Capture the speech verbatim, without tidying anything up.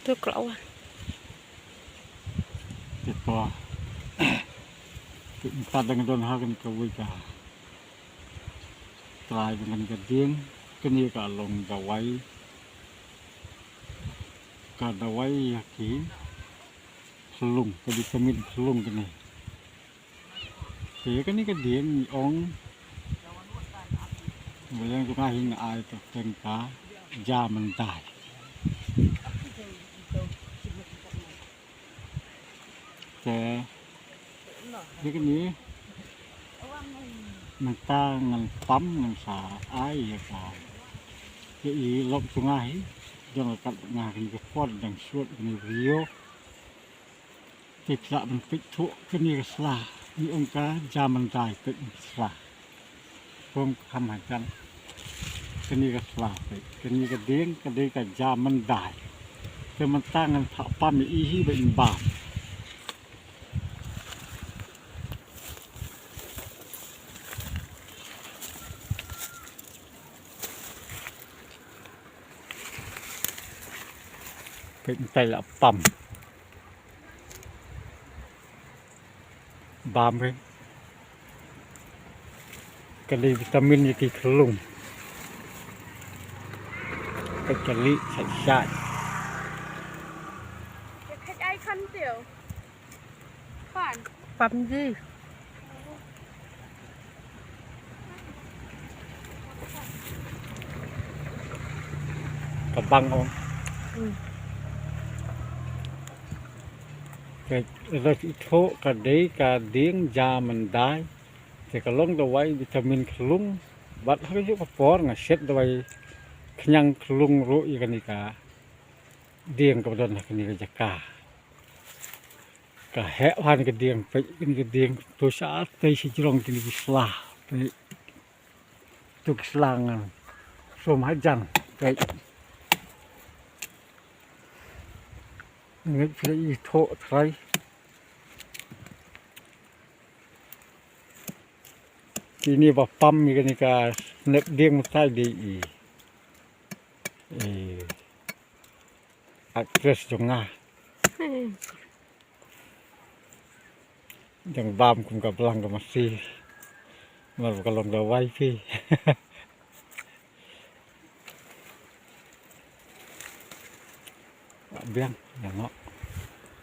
Tu ka la wan. Te to. Te mynta dang don ha kane kawei ka trai jong kane ka dieng, kane ka long dawai. Ka dawai ïa ki khyllung, ka vitamin khyllung kane. Te kane ka dieng ngi ong, ba ïa nga hi nga ai ka kyrteng ka jamyndai. Te ïa kane mynta ngan pam, ngan sa ai ïa ka, ïa i lok jong nga hi. Jong ka kat nga kane ka por dang shoot kane ka video. Te phi lah ban peit thuh kane ka sla, ngi ong ka jamyndai, peit kane ka sla. Kum kham hajan kane ka sla, peit kane ka dieng ka dei ka jamyndai. Te mynta ngan phah pam ïa i hi ba in bam. Peit mynta i la pam. Bam ri. Ka dei vitamin ïa ki khyllung. Peit ka lieh shait shait. Ka khat ai khan tio. Khan. Pam ji. Ka bang ong. Hmm. Ka, ka ithuh ka dei ka dieng jamyndai. Te ka long dawai vitamin khyllung. Bad ha kajuh ka por nga shet dawai khñiang khyllung ruh ïa kane ka dieng kaba don ha kane ka jaka. Ka heh bha kane ka dieng, peit kane ka dieng, to sha tei sha jrong kine ki sla, peit. To ki sla ngan sum hajan, peit. Ngeit phi la ithuh trai. Kine ba pam ïa kane ka snep dieng mynta dei i. Eh. Actress jong nga. Hmm. Dang bam kum ka blang ka masi. Mar ba ka long dawai phi. Biang, ïa ngok.